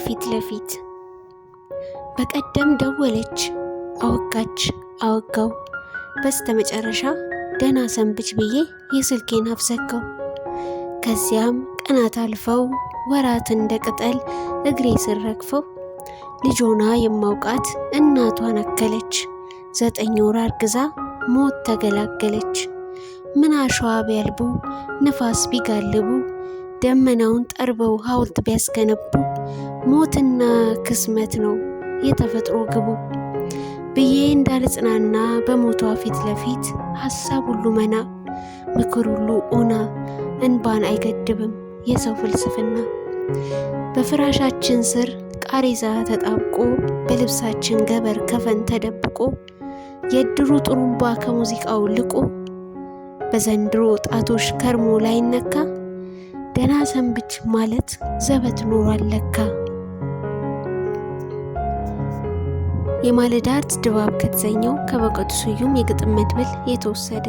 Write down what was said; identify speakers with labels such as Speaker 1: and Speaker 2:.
Speaker 1: ፊት ለፊት። በቀደም ደወለች፣ አወጋች፣ አወጋው። በስተመጨረሻ ደህና ሰንብች ብዬ የስልኬን አፍ ዘጋው። ከዚያም ቀናት አልፈው ወራት እንደ ቅጠል እግሬ ስር ረግፈው ልጅ ሆና የማውቃት እናቷን አከለች። 9 ወር አርግዛ ሞት ተገላገለች። ምን አሸዋ ቢያልቡ፣ ንፋስ ቢጋልቡ፣ ደመናውን ጠርበው ሐውልት ቢያስገነቡ ሞትና ክስመት ነው የተፈጥሮ ግቡ ብዬ እንዳልጽናና በሞቷ ፊት ለፊት ሀሳብ ሁሉ መና፣ ምክር ሁሉ ኦና፣ እንባን አይገድብም የሰው ፍልስፍና። በፍራሻችን ስር ቃሬዛ ተጣብቆ፣ በልብሳችን ገበር ከፈን ተደብቆ፣ የእድሩ ጥሩምባ ከሙዚቃው ልቆ፣ በዘንድሮ ጣቶች ከርሞ ላይነካ ደህና ሰንብች ማለት ዘበት ኖሯል ለካ። የማለዳ ድባብ ከተሰኘው ከበእውቀቱ ስዩም የግጥም መድብል የተወሰደ።